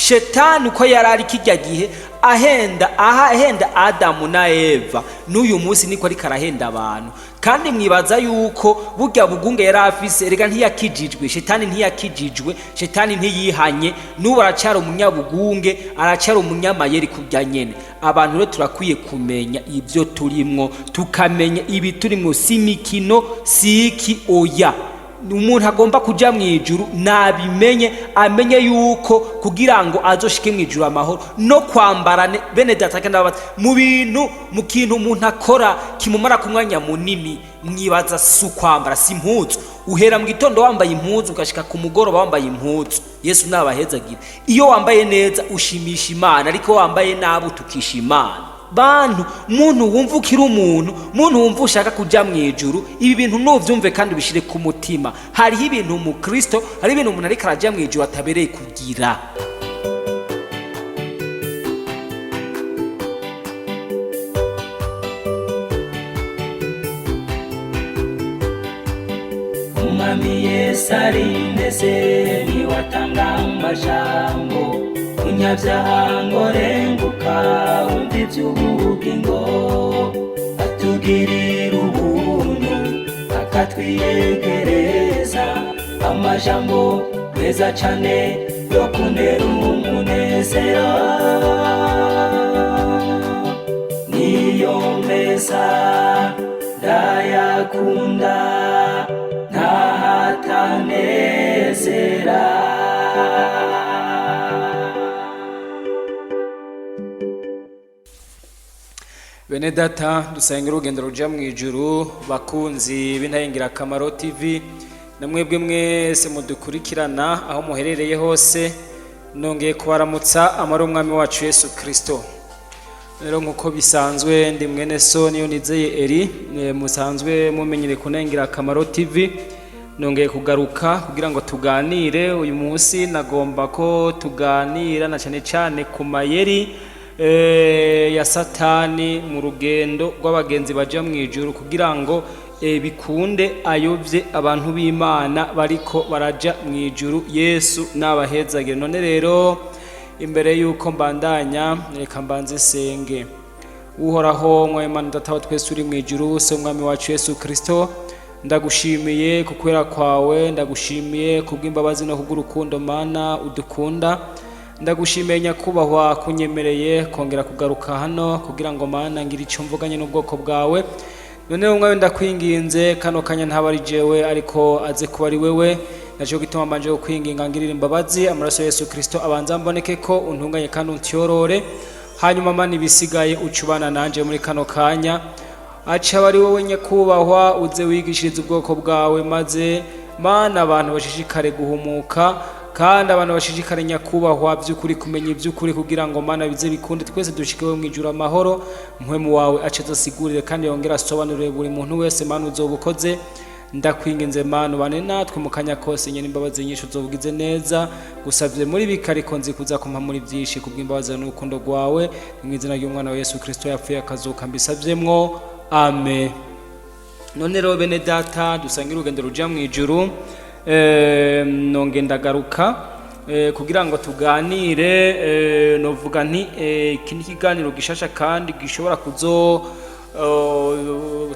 Shetani uko yari ari kijya gihe ahenda aha ahenda Adamu na Eva, n'uyu munsi niko ariko arahenda abantu. Kandi mwibaza yuko burya bugunge yari afise, rega ntiyakijijwe. Shetani ntiyakijijwe, shetani ntiyihanye, n'ubu aracyari umunyabugunge, aracyari umunyamayeri kurya nyene. Abantu rero turakwiye kumenya ibyo turimwo, tukamenya ibi turimwo. Si imikino, si iki, oya. Umuntu agomba kuja mu ijuru nabimenye, amenye yuko kugira ngo azoshike mu ijuru amahoro no kwambara bene data. Kandi ababaza mu bintu, mu kintu umuntu akora kimumara ku mwanya munini, mwibaza si ukwambara, si impuzu? Uhera mu gitondo wambaye impuzu, ugashika ku mugoroba wambaye impuzu. Yesu nabahezagire. Iyo wambaye neza ushimisha Imana, ariko wambaye nabi utukisha Imana. Bantu, muntu wumva ukiri umuntu, muntu wumva ushaka kuja mu ijuru, ibi bintu nuvyumve kandi ubishire ku mutima. Hariho ibintu umukristo, hariho ibintu umuntu ariko araja mu ijuru atabereye kugira. Umwami Yesu arindeze, niwe atanga amajambo. Munyabyaha ngo renguka, wumva iby'ubugingo. Atugirira ubuntu, akatwiyegereza amajambo meza cane yo kuntera umunezero. Niyo meza ndayakunda, ntahatanezera. Bene data dusenge urugendo ruja mu ijuru, bakunzi b'Intayingirakamaro TV, na mwebwe mwese mudukurikirana aho muherereye hose, nongeye kubaramutsa amara umwami wacu Yesu Kristo. Rero nk'uko bisanzwe, ndi mwene so niyo nizeye Eri, musanzwe mumenyere ku Ntayingirakamaro TV. Nongeye kugaruka kugira ngo tuganire. Uyu munsi nagomba ko tuganira na cyane cyane ku mayeri ya Satani mu rugendo rw'abagenzi baja mu ijuru, kugira ngo bikunde ayobye abantu b'Imana bariko baraja mu ijuru. Yesu nabahezagire. None rero, imbere y'uko mbandanya, reka mbanze senge. Uhoraho Mwimana Data wa twese uri mu ijuru, se Umwami wacu Yesu Kristo, ndagushimiye ku kwera kwawe, ndagushimiye kubw'imbabazi no kubw'urukundo Mana udukunda. Ndagushimiye nyakubahwa kunyemereye kongera kugaruka hano kugira ngo Mana ngire icyo mvuganye n'ubwoko bwawe. None umwe, ndakwinginze, kano kanya ntaba ari jewe, ariko aze kuba ari wewe. Nacyo gituma mbanje kukwinginga, ngirira imbabazi, amaraso ya Yesu Kristo abanza mboneke ko untunganye kandi untyorore. Hanyuma Mana, ibisigaye ucubana nanje muri kano kanya. Aca aba ari wowe nyakubahwa uze wigishiriza ubwoko bwawe, maze Mana abantu bashishikare guhumuka, kandi abantu bashishikare nyakubahwa by'ukuri kumenya iby'ukuri, kugira ngo Mana bize bikunde twese dushikewe mu ijuru amahoro. Mpwemu wawe ace azasigurire kandi yongere asobanurire buri muntu wese. Mana, uzoba ukoze. Ndakwinginze Mana, ubane natwe mu kanya kose nyene imbabazi nyinshi, uzobugize neza. Gusavye muri bikariko nzi kuza kumpa muri byinshi kubw'imbabazi n'urukundo rwawe. Mu izina ry'umwana wa Yesu Kristo yapfuye akazuka mbisavyemwo, amen. None rero bene data dusangira urugendo ruja mu ijuru, nonge ndagaruka kugira ngo tuganire. Novuga nti iki ni ikiganiro gishasha kandi gishobora kuzo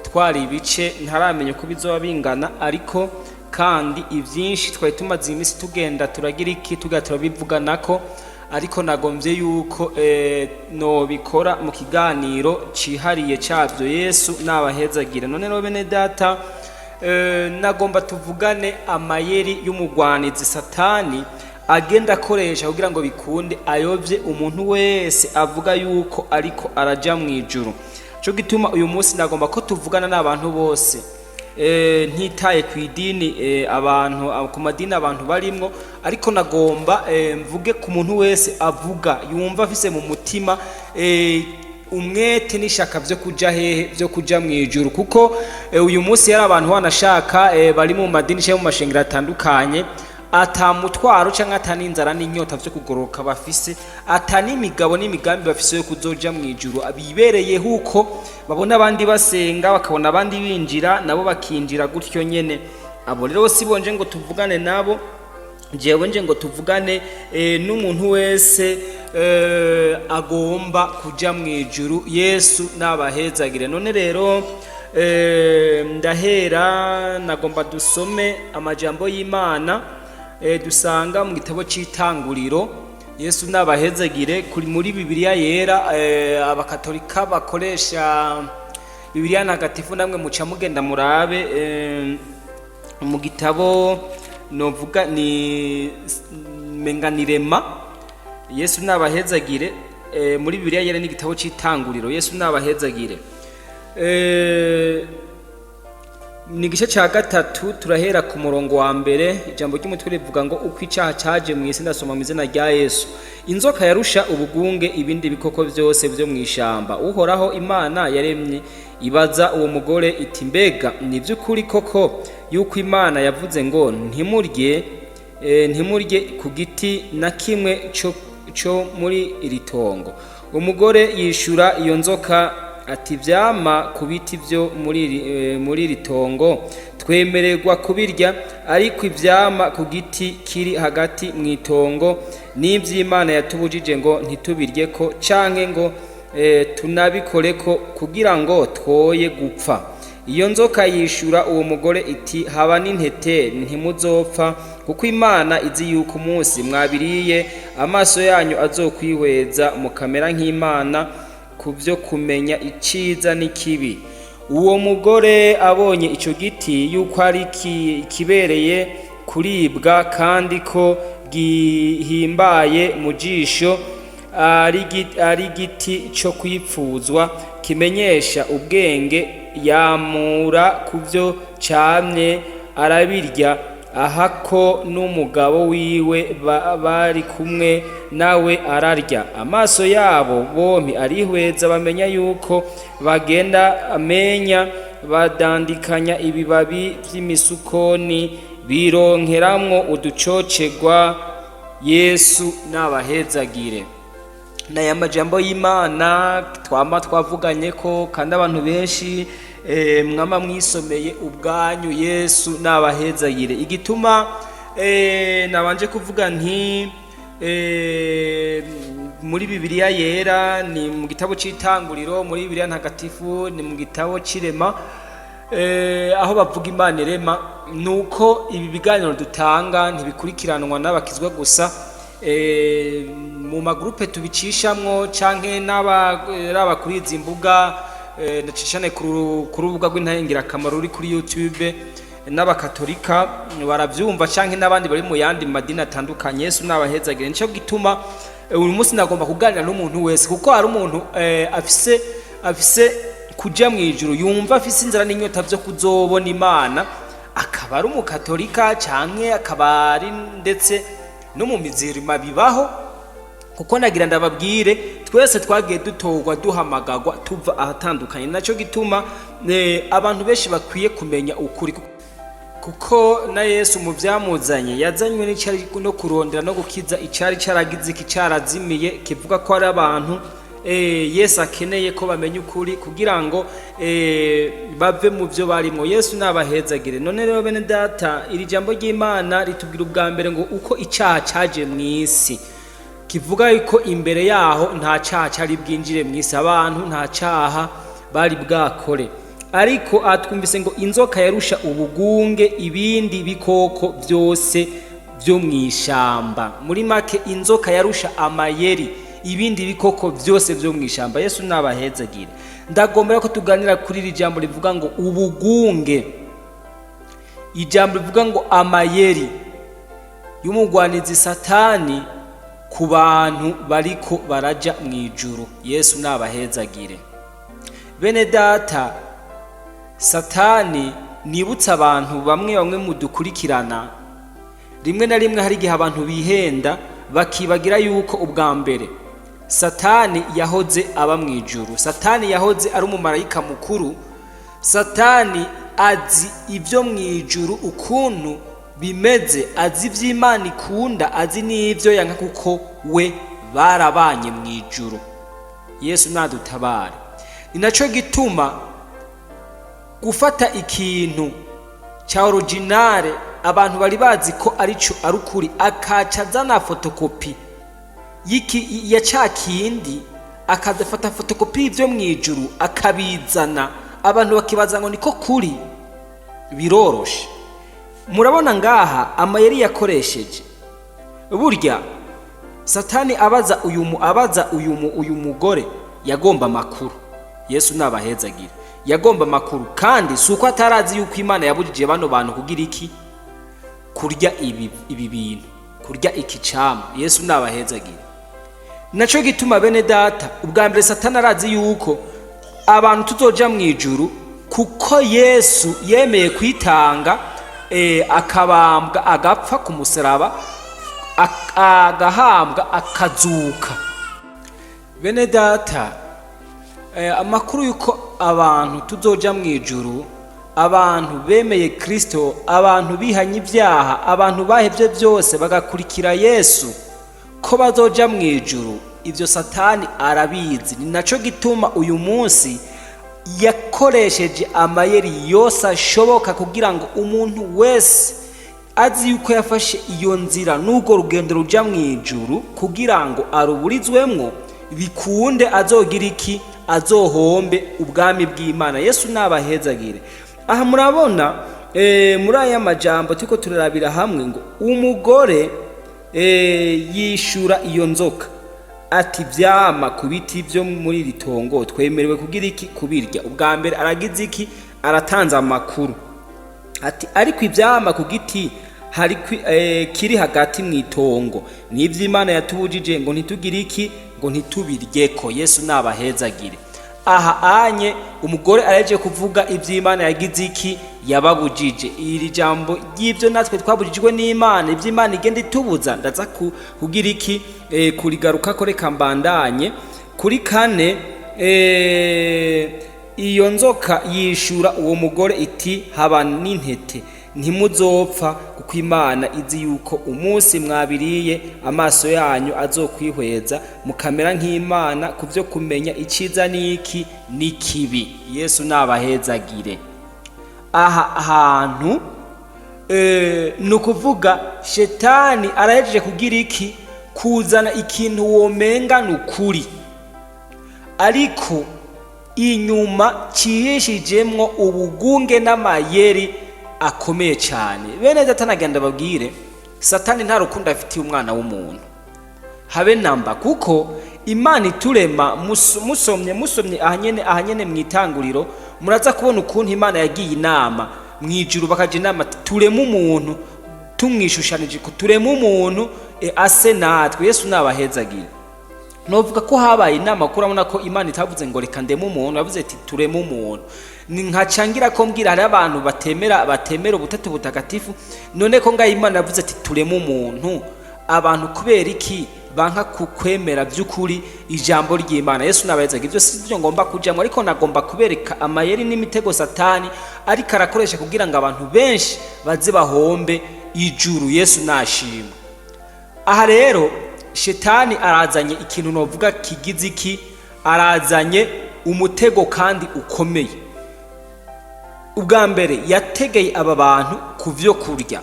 twara ibice ntaramenya uko bizoba bingana, ariko kandi ibyinshi twari tumaze iminsi tugenda turagira iki, tugira turabivuganako, ariko nagombye yuko nobikora mu kiganiro cihariye cabyo. Yesu nabahezagira. None rero bene data, nagomba tuvugane amayeri y'umugwanizi Satani agenda akoresha kugira ngo bikunde ayobye umuntu wese avuga yuko ariko araja mu ijuru. Cyo gituma uyu munsi nagomba ko tuvugana n'abantu bose, ntitaye ku idini, abantu ku madini abantu barimwo, ariko nagomba mvuge ku muntu wese avuga yumva afise mu mutima umwete n'ishaka byo kuja hehe, byo kuja mu ijuru. Kuko uyu munsi yari abantu wanashaka bari mu madini cyangwa mu mashengero atandukanye, ata mutwaro cyangwa ata n'inzara n'inyota byo kugororoka bafise, ata n'imigabo n'imigambi bafise yo kuzoja mu ijuru. Bibereye huko babona abandi basenga, bakabona abandi binjira, nabo bakinjira gutyo nyene. Abo rero si bonje ngo tuvugane nabo. Jewe nje ngo tuvugane n'umuntu wese agomba kuja mu ijuru. Yesu nabahezagire. None rero ndahera, nagomba dusome amajambo y'Imana dusanga mu gitabo c'Itanguriro. Yesu nabahezagire. Kuri muri Bibiliya Yera, abakatolika bakoresha Bibiliya Ntagatifu, namwe muca mugenda murabe mu gitabo novuga ni menganirema. Yesu nabahezagire. Muri Bibiliya Yera n'igitabo c'Itanguriro. Yesu nabahezagire. Ni igice cya gatatu, turahera ku murongo wa mbere. Ijambo ry'umutwe rivuga ngo "Uko icyaha cyaje mu isi". Ndasoma mu izina rya Yesu. Inzoka yarusha ubugunge ibindi bikoko byose byo mu ishamba Uhoraho Imana yaremye. Ibaza uwo mugore iti: "Mbega ni by'ukuri koko yuko Imana yavuze ngo ntimurye ntimurye ku giti na kimwe cyo muri iri tongo?" Umugore yishura iyo nzoka ati: "Vyama ku biti byo muri iri tongo twemererwa kubirya, ariko ivyama ku giti kiri hagati mu itongo n'ivy'Imana yatubujije ngo ntitubirye ko canke ngo tunabikoreko, kugira ngo twoye gupfa." Iyo nzoka yishura uwo mugore iti: "Haba n'intete, ntimuzopfa, kuko Imana izi yuko umunsi mwabiriye amaso yanyu azokwihweza, mukamera nk'Imana ku byo kumenya iciza n'ikibi." Uwo mugore abonye ico giti yuko ari kibereye kuribwa, kandi ko gihimbaye mu jisho, ari igiti cyo kwipfuzwa, kimenyesha ubwenge, yamura ku byo camye arabirya, ahako n'umugabo wiwe bari kumwe nawe ararya. Amaso yabo bompi arihweza, bamenya yuko bagenda amenya, badandikanya ibibabi vy'imisukoni, bironkeramwo uducocegwa. Yesu nabahezagire. N'aya majambo y'Imana twama twavuganye ko, kandi abantu benshi mwama mwisomeye ubwanyu. Yesu nabahezagire. Igituma nabanje kuvuga nti muri Bibiliya Yera ni mu gitabo c'Itanguriro, muri Bibiliya Ntagatifu ni mu gitabo c'Irema, aho bavuga Imana irema, nuko ibi biganiro dutanga ntibikurikiranwa n'abakizwa gusa. Mu magurupe tubicishamwo canke n'abaraba kuri izi mbuga, nacishane ku rubuga rw'Intangirakamaro ruri kuri YouTube, n'abakatolika baravyumva canke n'abandi bari mu yandi madini atandukanye. Yesu nabahezagire. Nico gituma uyu munsi nagomba kuganira n'umuntu wese, kuko hari umuntu afise kuja mu ijuru, yumva afise inzara n'inyota vyo kuzobona Imana, akaba ari umukatolika canke akaba ari ndetse no mu mizirima bibaho. Kuko nagira ndababwire, twese twagiye dutorwa, duhamagagwa tuva ahatandukanye. Nacyo gituma abantu benshi bakwiye kumenya ukuri, kuko na Yesu mu byamuzanye yazanywe n'icyari no kurondera no gukiza icyari cyaragize iki cyarazimiye, kivuga ko ari abantu Yesu akeneye ko bamenya ukuri kugira ngo bave mu byo barimo. Yesu nabahezagire. None rero bene data, iri jambo ry'Imana ritubwira ubwa mbere ngo uko icyaha cyaje mu isi, kivuga yuko imbere yaho nta cyaha cyari bwinjire mu isi, abantu nta cyaha bari bwakore. Ariko atwumvise ngo inzoka yarusha ubugunge ibindi bikoko byose byo mu ishamba. Muri make, inzoka yarusha amayeri ibindi bikoko byose byo mu ishamba. Yesu nabahezagire. Ndagombera ko tuganira kuri iri jambo rivuga ngo ubugunge, ijambo rivuga ngo amayeri y'umugwanizi Satani ku bantu bariko baraja mu ijuru. Yesu nabahezagire. Bene data, Satani, nibutse abantu bamwe bamwe mudukurikirana, rimwe na rimwe hari igihe abantu bihenda bakibagira yuko ubwa mbere Satani yahoze aba mu ijuru. Satani yahoze ari umumarayika mukuru. Satani azi ibyo mu ijuru ukuntu bimeze, azi iby'Imana ikunda, azi n'ibyo yanka, kuko we barabanye mu ijuru. Yesu nadutabare. Ni nacyo gituma gufata ikintu cya originale. Abantu bari bazi ko arico ari ukuri, akaca azana fotokopi y'iki ya ca kindi, akazafata fotokopi y'ibyo mu ijuru akabizana, abantu bakibaza ngo niko kuri. Biroroshe. Murabona ngaha amayeri yakoresheje. Burya Satani abaza uyu mugore, yagomba amakuru. Yesu nabahezagire. Yagomba amakuru, kandi si uko atarazi yuko Imana yabujije bano bantu kugira iki? Kurya ibi bintu, kurya iki camwa. Yesu nabahezagire. Naco gituma, bene data, ubwa mbere Satani arazi yuko abantu tuzoja mu ijuru, kuko Yesu yemeye kwitanga, akabambwa, agapfa ku musaraba, agahambwa, akazuka. Bene data, amakuru yuko abantu tuzoja mu ijuru, abantu bemeye Kristo, abantu bihanye ibyaha, abantu bahevye byose bagakurikira Yesu, ko bazoja mu ijuru, ibyo Satani arabizi. Ni naco gituma uyu munsi yakoresheje amayeri yose ashoboka kugira ngo umuntu wese azi yuko yafashe iyo nzira n'urwo rugendo ruja mu ijuru, kugira ngo aruburizwemwo bikunde azogira iki? Azohombe ubwami bw'Imana. Yesu nabahezagire. Aha murabona, muri aya majambo turiko turarabira hamwe, ngo umugore yishura iyo nzoka ati: "Vyama ku biti byo muri iri tongo twemerewe kugira iki? Kubirya." Ubwa mbere aragize iki? Aratanze amakuru ati: "Ariko ivyama ku giti hari kiri hagati mu itongo, n'ivyo Imana yatubujije ngo ntitugire iki? Ngo ntitubiryeko." Yesu nabahezagire. Aha anye umugore araje kuvuga ivy'Imana yagize iki? Yababujije. Iri jambo ry'ibyo natwe twabujijwe n'Imana, ivy'Imana igenda itubuza, ndaza kugira iki? Kurigarukako. Reka mbandanye kuri kane. Iyo nzoka yishura uwo mugore iti: "Haba n'intete, ntimuzopfa, kuko Imana izi yuko umunsi mwabiriye amaso yanyu azokwihweza, mukamera nk'Imana ku byo kumenya iciza n'iki? N'ikibi." Yesu nabahezagire. Aha hantu, ni ukuvuga Shetani arahejeje kugira iki? Kuzana ikintu womenga ni ukuri, ariko inyuma cihishijemwo ubugunge n'amayeri akomeye cyane. Bene data, nagenda babwire, Satani nta rukundo afitiye umwana w'umuntu, habe namba, kuko Imana iturema, musomye ahanyene mu itanguriro, muraza kubona ukuntu Imana yagiye inama mu ijuru, bakaja inama ati: "Tureme umuntu tumwishushanije, ko tureme umuntu ase natwe." Yesu nabahezagire. Novuga ko habaye inama, kuko urabona ko Imana itavuze ngo reka ndeme umuntu, yavuze ati: "Tureme umuntu." Ni nkacangira ko mbwira, hariho abantu batemera ubutatu butagatifu. None ko ngaho Imana yavuze ati: "Tureme umuntu", abantu kubera iki banka kukwemera by'ukuri ijambo ry'Imana? Yesu nabahezaga. Ibyo si byo ngomba kujyamo, ariko nagomba kubereka amayeri n'imitego Satani ariko arakoresha kugira ngo abantu benshi baze bahombe ijuru. Yesu nashimwe. Aha rero Shetani arazanye ikintu novuga kigize iki? Arazanye umutego kandi ukomeye. Ubwa mbere yategeye aba bantu ku byo kurya,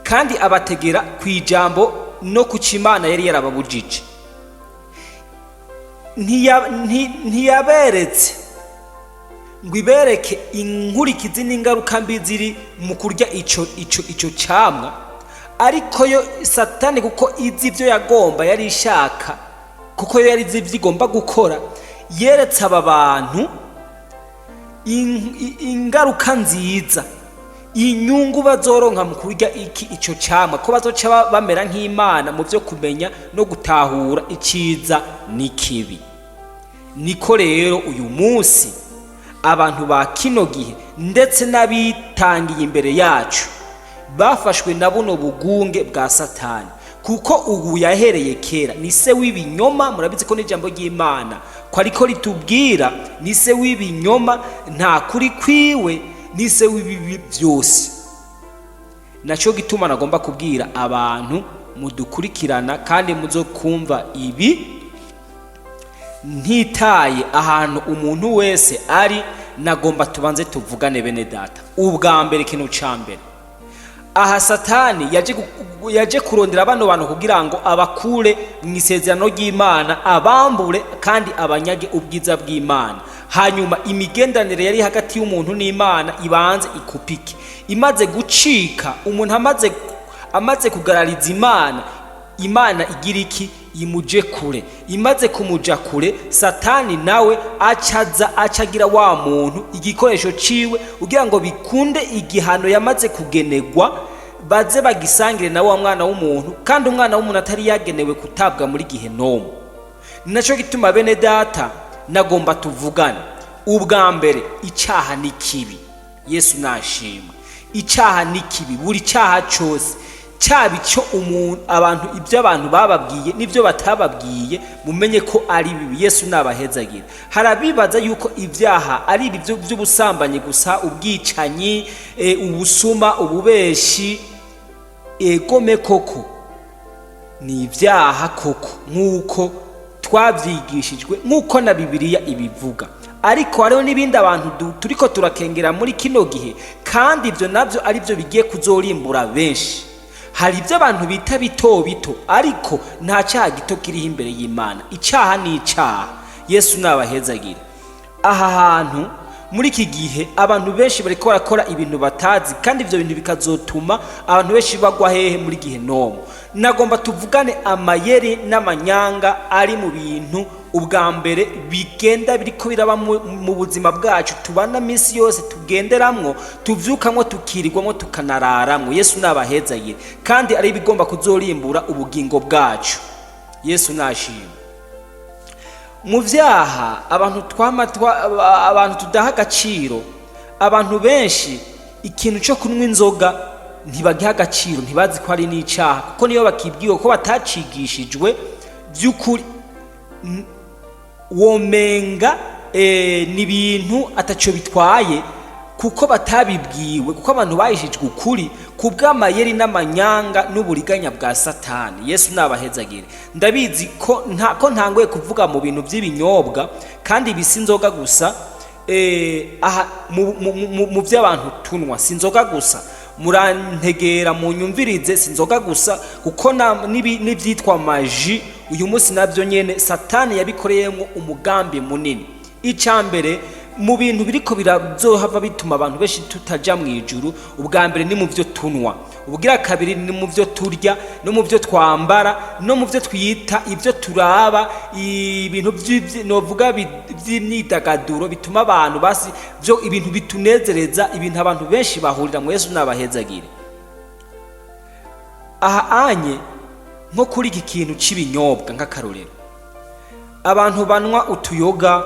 kandi abategera ku ijambo no ku Imana yari yarababujije. Ntiyaberetse ngo ibereke inkurikizi n'ingaruka mbi ziri mu kurya ico camwa, ariko yo Satani, kuko izi ibyo yagomba, yari ishaka, kuko yo yari izi ibyo igomba gukora, yeretse aba bantu ingaruka nziza, inyungu bazoronka mu kurya iki? Ico camwa, ko bazoca bamera nk'Imana mu byo kumenya no gutahura iciza n'ikibi. Niko rero uyu munsi abantu ba kino gihe, ndetse n'abitangiye imbere yacu, bafashwe na buno bugunge bwa Satani, kuko ubu yahereye kera ni se w'ibinyoma. Murabizi ko n'ijambo ry'Imana ko ariko ritubwira, ni se w'ibinyoma, nta kuri kwiwe, ni se w'ibibi byose. Nacyo gituma nagomba kubwira abantu mudukurikirana kandi muzo kumva ibi, ntitaye ahantu umuntu wese ari, nagomba tubanze tuvugane. Bene data, ubwa mbere, ikintu ca mbere, Aha Satani yaje kurondera bano bantu kugira ngo abakure mu isezerano ry'Imana, abambure kandi abanyage ubwiza bw'Imana. Hanyuma imigenderanire yari hagati y'umuntu n'Imana ibanze ikupike. Imaze gucika, umuntu amaze kugarariza Imana, Imana igira iki? Imuje kure. Imaze kumuja kure, Satani nawe acaza, acagira wa muntu igikoresho ciwe kugira ngo bikunde igihano yamaze kugenegwa baze bagisangire na wa mwana w'umuntu, kandi umwana w'umuntu atari yagenewe kutabwa muri gihenomu. Ni nacyo gituma, bene data, nagomba tuvugane. Ubwa mbere, icyaha ni kibi. Yesu nashimwe. Icyaha ni kibi. Buri cyaha cyose, cyaba icyo umuntu, abantu, ibyo abantu bababwiye n'ibyo batababwiye, mumenye ko ari bibi. Yesu nabahezagire. Hari abibaza yuko ibyaha ari ibi by'ubusambanyi gusa, ubwicanyi, ubusuma, ububeshi. Egome koko ni ibyaha koko, nk'uko twabyigishijwe, nk'uko na Bibiliya ibivuga. Ariko hariho n'ibindi abantu turiko turakengera muri kino gihe, kandi ibyo nabyo ari byo bigiye kuzorimbura benshi. Hari ibyo abantu bita bito bito, ariko nta cyaha gito kiriho imbere y'Imana. Icyaha ni icyaha. Yesu nabahezagire. Aha hantu muri iki gihe abantu benshi bariko barakora ibintu batazi, kandi ibyo bintu bikazotuma abantu benshi bagwa hehe? Muri gihenomu. Nagomba tuvugane amayeri n'amanyanga ari mu bintu ubwa mbere bigenda biriko biraba mu buzima bwacu tubana minsi yose, tugenderamwo, tuvyukamwo, tukirirwamwo, tukanararamwo. Yesu nabahezagire. Kandi ari ibigomba kuzorimbura ubugingo bwacu. Yesu nashimwe. Mu byaha abantu twama abantu tudaha agaciro, abantu benshi ikintu cyo kunywa inzoga ntibagiha agaciro, ntibazi ko ari n'icyaha, kuko niyo bakibwiwe ko batacigishijwe by'ukuri, womenga ni ibintu ataco bitwaye, kuko batabibwiwe, kuko abantu bahishijwe ukuri ku bw'amayeri n'amanyanga n'uburiganya bwa Satani. Yesu nabahezagire. Ndabizi ko nta ko ntanguye kuvuga mu bintu by'ibinyobwa, kandi bisi inzoga gusa. Aha mu by'abantu tunywa si inzoga gusa. Murantegera, munyumvirize, si inzoga gusa, kuko n'ibyitwa maji uyu munsi nabyo nyene Satani yabikoreyemo umugambi munini. Icya mbere mu bintu biriko birazohava bituma abantu benshi tutaja mu ijuru, ubwa mbere ni mu byo tunywa, ubugira kabiri ni mu byo turya, no mu byo twambara, no mu byo twita ibyo turaba, ibintu novuga by'imyidagaduro bituma abantu basi byo ibintu bitunezereza, ibintu abantu benshi bahurira mu. Yesu nabahezagire. Aha anye nko kuri iki kintu cy'ibinyobwa, nk'akarorero, abantu banywa utuyoga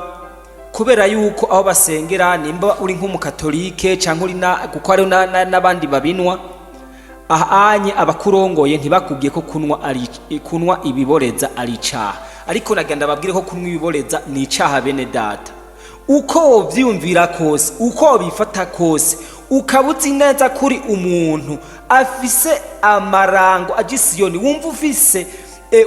kubera yuko aho basengera, nimba uri nk'umukatolike cyangwa uri na kuko hariho n'abandi babinwa. Aha anye abakurongoye ntibakubwiye ko kunywa ari kunywa ibiboreza ari icaha, ariko nagenda babwire ko kunywa ibiboreza ni icaha. Bene data, uko wovyiyumvira kose, uko wobifata kose, ukaba uzi neza kuri umuntu afise amarango aja Isiyoni, wumva ufise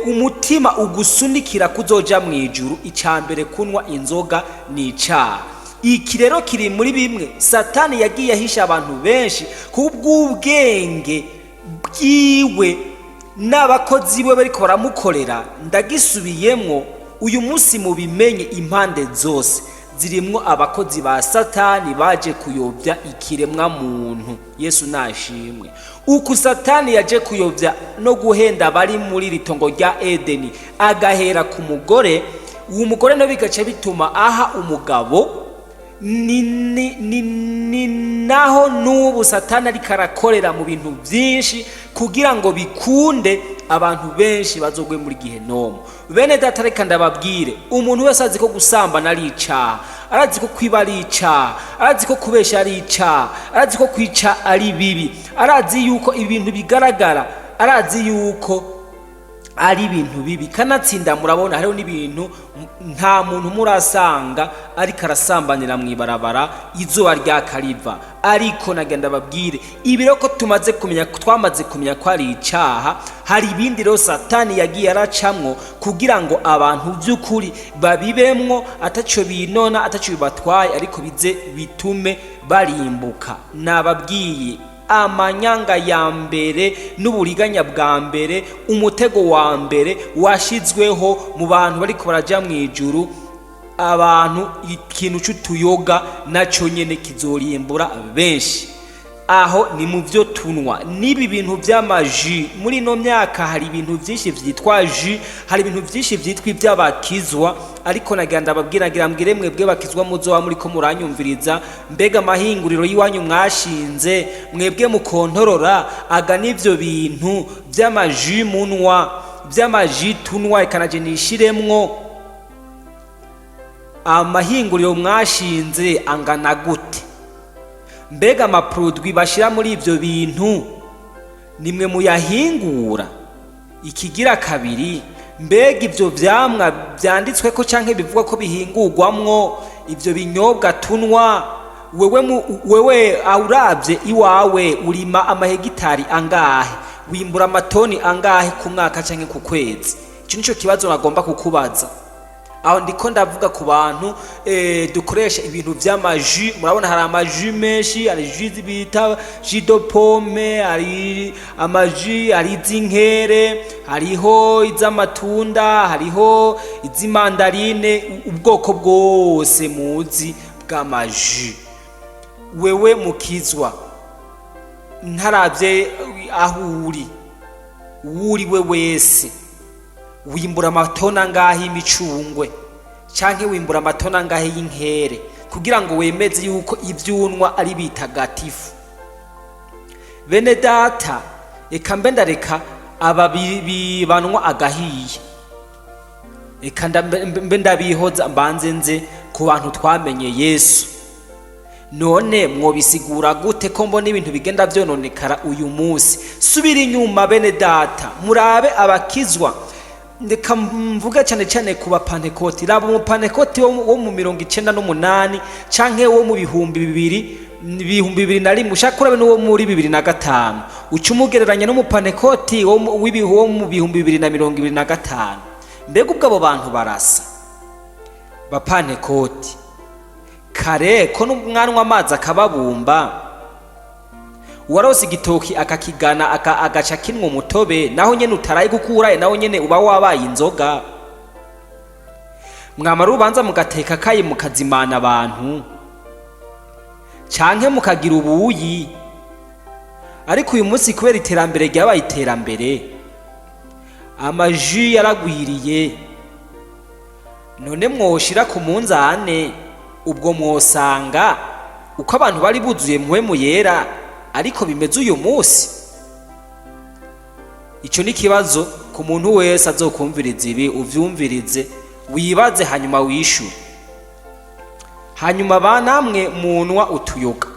umutima ugusunikira kuzoja mu ijuru, icya mbere kunywa inzoga ni icaha. Iki rero kiri muri bimwe Satani yagiye ahisha abantu benshi kubw'ubwenge bwiwe n'abakozi be bariko baramukorera. Ndagisubiyemwo uyu munsi, mubimenye, impande zose zirimwo abakozi ba Satani baje kuyobya ikiremwa muntu. Yesu nashimwe. Uku Satani yaje kuyobya no guhenda abari muri iri tongo rya Edeni, agahera ku mugore, uwo mugore nawe bigaca bituma aha umugabo. Ni naho n'ubu Satani ariko arakorera mu bintu byinshi kugira ngo bikunde abantu benshi bazogwe muri gihenomu. Bene data, reka ndababwire, umuntu wese azi ko gusambana ari icaha, arazi ko kwiba ari icaha, arazi ko kubesha ari icaha, arazi ko kwica ari bibi, arazi yuko ibintu bigaragara, arazi yuko ari ibintu bibi. Kanatsinda murabona hariho n'ibintu nta muntu murasanga ariko arasambanira mu ibarabara izuba rya kariva. Ariko nagenda babwire, ibi rero ko tumaze kumenya, twamaze kumenya ko ari icaha, hari ibindi rero Satani yagiye aracamwo kugira ngo abantu by'ukuri babibemwo ataco binona, ataco bibatwaye, ariko bize bitume barimbuka. Nababwiye Amanyanga ya mbere n'uburiganya bwa mbere, umutego wa mbere washizweho mu bantu bariko baraja mu ijuru, abantu ikintu c'utuyoga naco nyene kizorimbura benshi. Aho ni mu byo tunwa n'ibi bintu by'amaji. Muri ino myaka hari ibintu byinshi vyitwa jus, hari ibintu byinshi vyitwa iby'abakizwa. Ariko nagira ndababwira, ngira mbwire mwebwe bakizwa muzoba muriko muranyumviriza: mbega amahinguriro y'iwanyu mwashinze, mwebwe mukontorora aga n'ivyo bintu by'amaji munwa, by'amaji tunwa, reka naje nishiremwo, amahinguriro mwashinze angana gute? Mbega ama produits bashyira muri ibyo bintu nimwe muyahingura? Ikigira kabiri, mbega ibyo vyamwa byanditswe ko canke bivugwa ko bihingurwamwo ibyo binyobwa tunwa, wewe uravye iwawe urima amahegitari angahe? Wimbura amatoni angahe ku mwaka canke ku kwezi? Ico nico kibazo nagomba kukubaza. Aho ndiko ndavuga ku bantu dukoresha ibintu vy'amaji. Murabona hari amaji menshi, hari jus bita jus de pomme, hari amaji, hari iz'inkere, hariho iz'amatunda, hariho iz'imandarine, ubwoko bwose muzi bw'amaji. Wewe mukizwa, ntaravye aho uri, uwo we wese, wimbura amatoni angahe y'imicungwe canke wimbura amatoni angahe y'inkere kugira ngo wemeze yuko ivyunwa ari bitagatifu? Bene data, eka mbe ndareka aba bibanwa agahiye, eka mbe ndabihoza, mbanze nze ku bantu twamenye Yesu. None mwobisigura gute ko mbona ibintu bigenda vyononekara uyu munsi? Subira inyuma, bene data, murabe abakizwa. Ndeka mvuge cyane cyane ku bapantekoti. Raba umupantekoti wo mu 98 canke wo mu 2000, 2001, ushaka urabe n'uwo muri 2005, uca umugereranya n'umupantekoti wo mu 2025. Mbega ubwo abo bantu barasa? Bapantekoti kare ko n'umwanwa amazi akababumba, uwarose igitoki akakigana agaca kinwa umutobe, naho nyene utaraye gukuraye, naho nyene uba wabaye inzoga. Mwamara urubanza mugateka kaye, mukazimana abantu canke mukagira ubuyi. Ariko uyu munsi kubera iterambere ryabaye iterambere, amaji yaragwiriye. None mwoshira ku munzane, ubwo mwosanga uko abantu bari buzuye Mpwemu Yera ariko bimeze uyu munsi? Ico ni ikibazo ku muntu wese azokumviriza ibi. Uvyumvirize, wibaze, hanyuma wishure. Hanyuma ba namwe munwa utuyoga,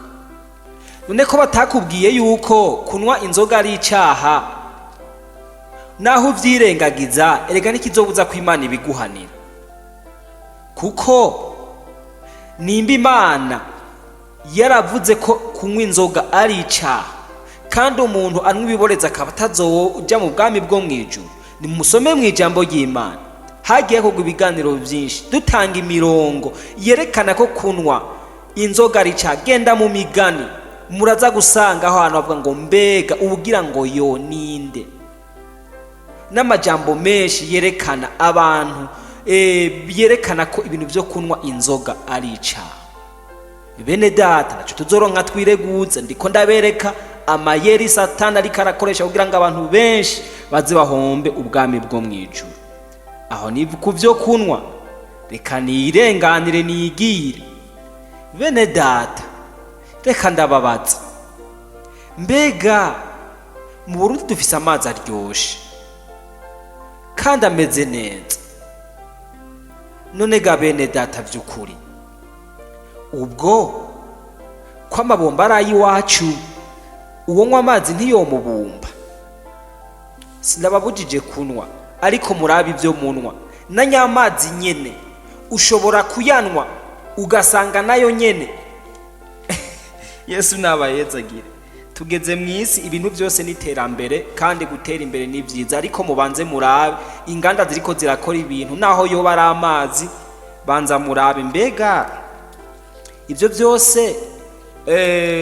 none ko batakubwiye yuko kunywa inzoga ari icaha, naho uvyirengagiza, erega n'ikizobuza ko Imana ibiguhanira? Kuko nimba Imana yaravuze ko kunywa inzoga ari icaha, kandi umuntu anywa ibiboreza akaba atazoja mu bwami bwo mw'ijuru, nimusome mu ijambo ry'Imana. Hagiye kugwa ibiganiro byinshi dutanga imirongo yerekana ko kunywa inzoga ari icaha. Genda mu Migani, muraza gusanga aho hantu bavuga ngo: "Mbega ubugira ngo yo ninde?" N'amajambo menshi yerekana abantu yerekana ko ibintu byo kunywa inzoga ari icaha. Bene data, naco tuzoronka twireguze. Ndiko ndabereka amayeri Satani ariko arakoresha kugira ngo abantu benshi baze bahombe ubwami bwo mw'ijuru. Aho ni ku byo kunywa. Reka nirenganire, nigire. Bene data, reka ndababaza: mbega mu Burundi dufise amazi aryoshe kandi ameze neza? None ga bene data, vy'ukuri ubwo ko amabomba ari ay'iwacu, uwo nywa amazi ntiyomubumba? Sinababujije kunywa, ariko murabe ibyo munywa. Na nyamazi nyene ushobora kuyanwa ugasanga nayo nyene. Yesu nabayezagire. Tugeze mu isi ibintu byose n'iterambere, kandi gutera imbere ni byiza, ariko mubanze murabe inganda ziriko zirakora ibintu, naho yoba ari amazi. Banza murabe mbega ibyo byose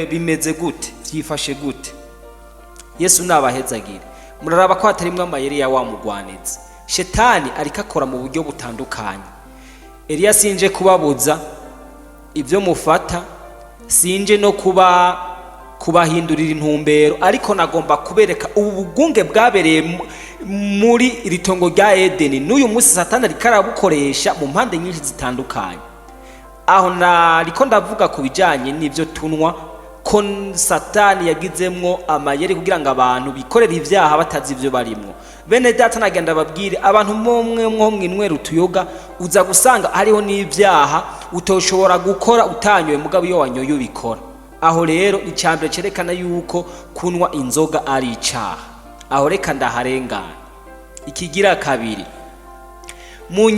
bimeze gute, vyifashe gute? Byifashe gute? Yesu nabahezagire. Muraraba ko hatarimwo amayeri ya wa mugwanizi. Shetani ariko akora mu buryo butandukanye. Eliya, sinje kubabuza ibyo mufata, sinje no kubahindurira intumbero, ariko nagomba kubereka ubu bugunge bwabereye muri iri tongo rya Edeni. N'uyu munsi Satani ariko arabukoresha mu mpande nyinshi zitandukanye. Aho nariko ndavuga ku bijyanye n'ibyo tunywa, ko Satani yagizemwo amayeri kugira ngo abantu bikorere ibyaha batazi ibyo barimwo. Bene data, nagenda babwire abantu mwe mwo mwinywera utuyoga, uza gusanga hariho n'ibyaha utoshobora gukora utanyoye, mugabo iyo wanyoye ubikora. Aho rero icyambere cyerekana yuko kunywa inzoga ari icaha. Aho reka ndaharengana. Ikigira kabiri, mu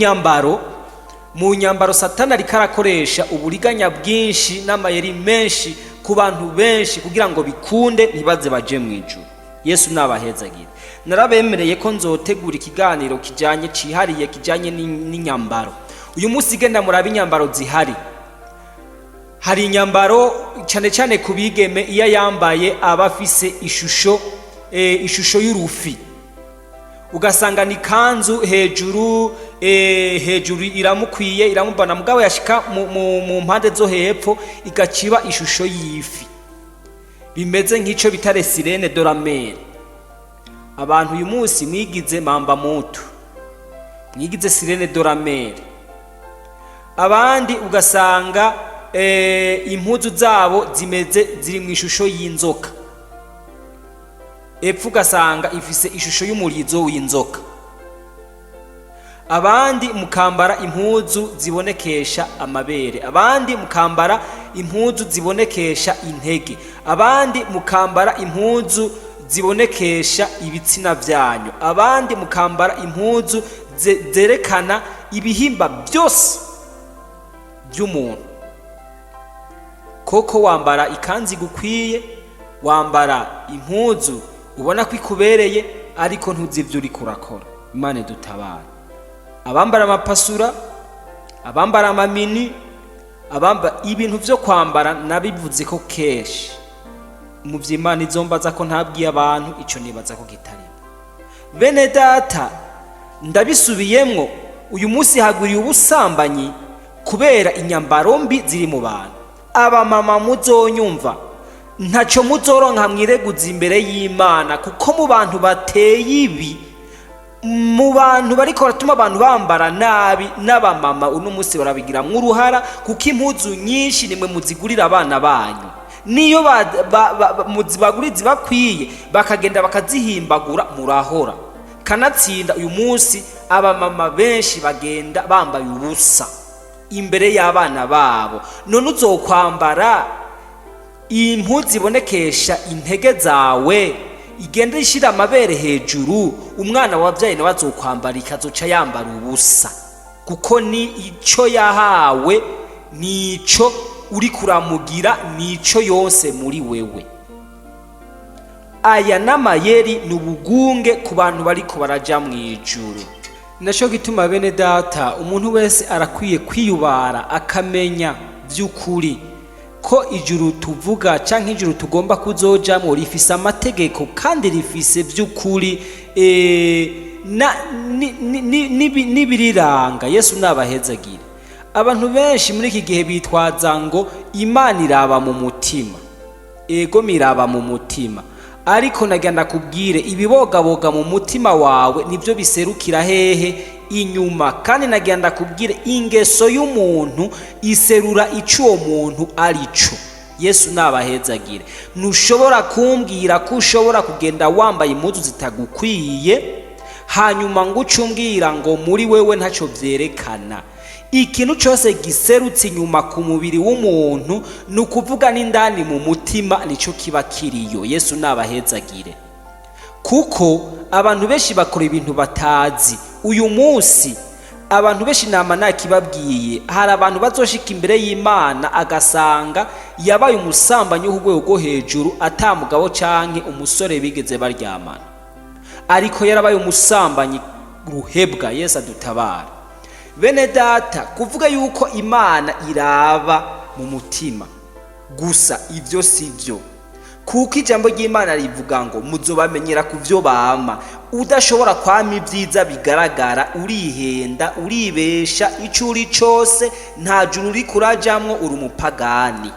nyambaro Satani ariko arakoresha uburiganya bwinshi n'amayeri menshi ku bantu benshi kugira ngo bikunde ntibaze baje mu ijuru. Yesu nabahezagire. Narabemereye ko nzotegura ikiganiro kijanye cihariye kijanye n'inyambaro. Uyu munsi genda murabe inyambaro zihari. Hari inyambaro cyane cyane ku bigeme, iyo yambaye aba afise ishusho y'urufi. Ugasanga ni kanzu hejuru iramukwiye, iramubana, mugabo yashika mu mpande zo hepfo igaciba ishusho y'ifi, bimeze nk'ico bita sirène de la mer. Abantu uyu munsi mwigize mamba mutu, mwigize sirène de la mer. Abandi ugasanga impuzu zabo zimeze, ziri mu ishusho y'inzoka. Epfo ugasanga ifise ishusho y'umurizo w'inzoka. Abandi mukambara impuzu zibonekesha amabere, abandi mukambara impuzu zibonekesha intege, abandi mukambara impuzu zibonekesha ibitsina byanyu, abandi mukambara impuzu zerekana ibihimba byose by'umuntu. Koko wambara ikanzu igukwiye, wambara impuzu ubona ko ikubereye, ariko ntuzi ibyo uriko urakora. Imana idutabara. Abambara amapasura, abambara amamini, abamba ibintu byo kwambara, nabivuze ko kenshi mu by'Imana izombaza ko ntabwiye abantu. Icyo nibaza ko kitarimo. Bene data, ndabisubiyemwo, uyu munsi hagwiriye ubusambanyi kubera inyambaro mbi ziri mu bantu. Abamama muzonyumva, ntacyo muzoronka mwireguza imbere y'Imana, kuko mu bantu bateye ibi, mu bantu bariko baratuma abantu bambara nabi, n'abamama uno munsi barabigiramwo uruhara, kuko impuzu nyinshi nimwe muzigurira abana banyu. Niyo muzibagurira zibakwiye, bakagenda bakazihimbagura, murahora. Kanatsinda uyu munsi abamama benshi bagenda bambaye ubusa imbere y'abana babo. None uzokwambara impuzu ibonekesha intege zawe, igenda ishira amabere hejuru, umwana wabyaye nawe azokwambara ikazoca yambara ubusa, kuko ni ico yahawe, nico uri kuramugira, nico yose muri wewe. Aya n'amayeri, ni ubugunge ku bantu bariko baraja mu ijuru. Naco gituma, bene data, umuntu wese arakwiye kwiyubara, akamenya by'ukuri ko ijuru tuvuga canke ijuru tugomba kuzojamwo rifise amategeko, kandi rifise by'ukuri n'ibiriranga. Yesu nabahezagire. Abantu benshi muri iki gihe bitwaza ngo Imana iraba mu mutima. Ego, miraba mu mutima, ariko nagira ndakubwire, ibibogaboga mu mutima wawe nibyo biserukira hehe? Inyuma. Kandi nagira ndakubwire, ingeso y'umuntu iserura ico uwo muntu ari cyo. Yesu nabahezagire. Ntushobora kumbwira ko ushobora kugenda wambaye impuzu zitagukwiye, hanyuma ngo uce umbwira ngo muri wewe ntacyo byerekana. Ikintu cyose giserutse inyuma ku mubiri w'umuntu, ni ukuvuga n'indani mu mutima nicyo kiba kiriyo. Yesu nabahezagire. Kuko abantu benshi bakora ibintu batazi. Uyu munsi abantu benshi, nama nakibabwiye, hari abantu bazoshika imbere y'Imana agasanga yabaye umusambanyi wo ku rwego rwo hejuru, atamugabo canke umusore bigeze baryamana, ariko yarabaye umusambanyi ruhebwa. Yesu adutabara. Bene data, kuvuga yuko Imana iraba mu mutima gusa, ibyo si byo. Kuko ijambo ry'Imana rivuga ngo muzobamenyera ku byo bama. Udashobora kwama ibyiza bigaragara, urihenda, uribesha. Icyo uri cyose, nta juru uri kurajamwo, uri umupagani.